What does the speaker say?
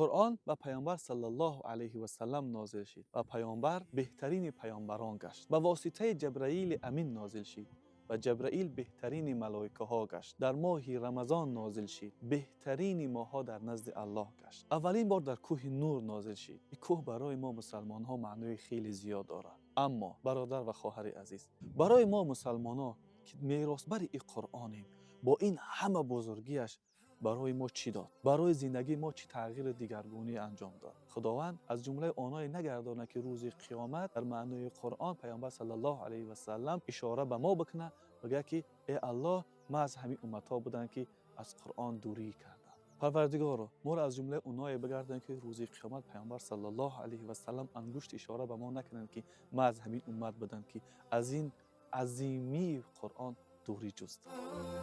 Қуръон ба Паёмбар саллаллоҳу алайҳи васаллам нозил шид ва Паёмбар беҳтарини паёмбарон гашт. Ба воситаи Ҷабраили Амин нозил шид ва Ҷабраил беҳтарини малоикаҳо гашт. Дар моҳи Рамазон нозил шид, беҳтарини моҳҳо дар назди Аллоҳ гашт. Аввалин бор дар кӯҳи Нур нозил шид. Ин кӯҳ барои мо мусалмонҳо маънои хеле зиёд дорад. Аммо, бародар ва хоҳари азиз, барои мо мусалмонҳо, ки меросбари ин Қуръонем, бо ин ҳама бузургиаш барои мо чӣ дод? Барои зиндагии мо чӣ тағйиру дигаргунӣ анҷом дод? Худованд аз ҷумлаи онҳое нагардонад, ки рӯзи қиёмат дар маънои Қуръон Паёмбар саллаллоҳу алайҳи васаллам ишора ба мо бикунад, бигӯяд, ки э Аллоҳ, ман аз ҳамин умматҳо будам, ки аз Қуръон дурӣ кардам. Парвардигоро, моро аз ҷумлаи онҳое бигардон, ки рӯзи қиёмат Паёмбар саллаллоҳу алайҳи васаллам ангушт ишора ба мо накунанд, ки ман аз ҳамин уммат будам, ки аз ин азимии Қуръон дурӣ ҷустам.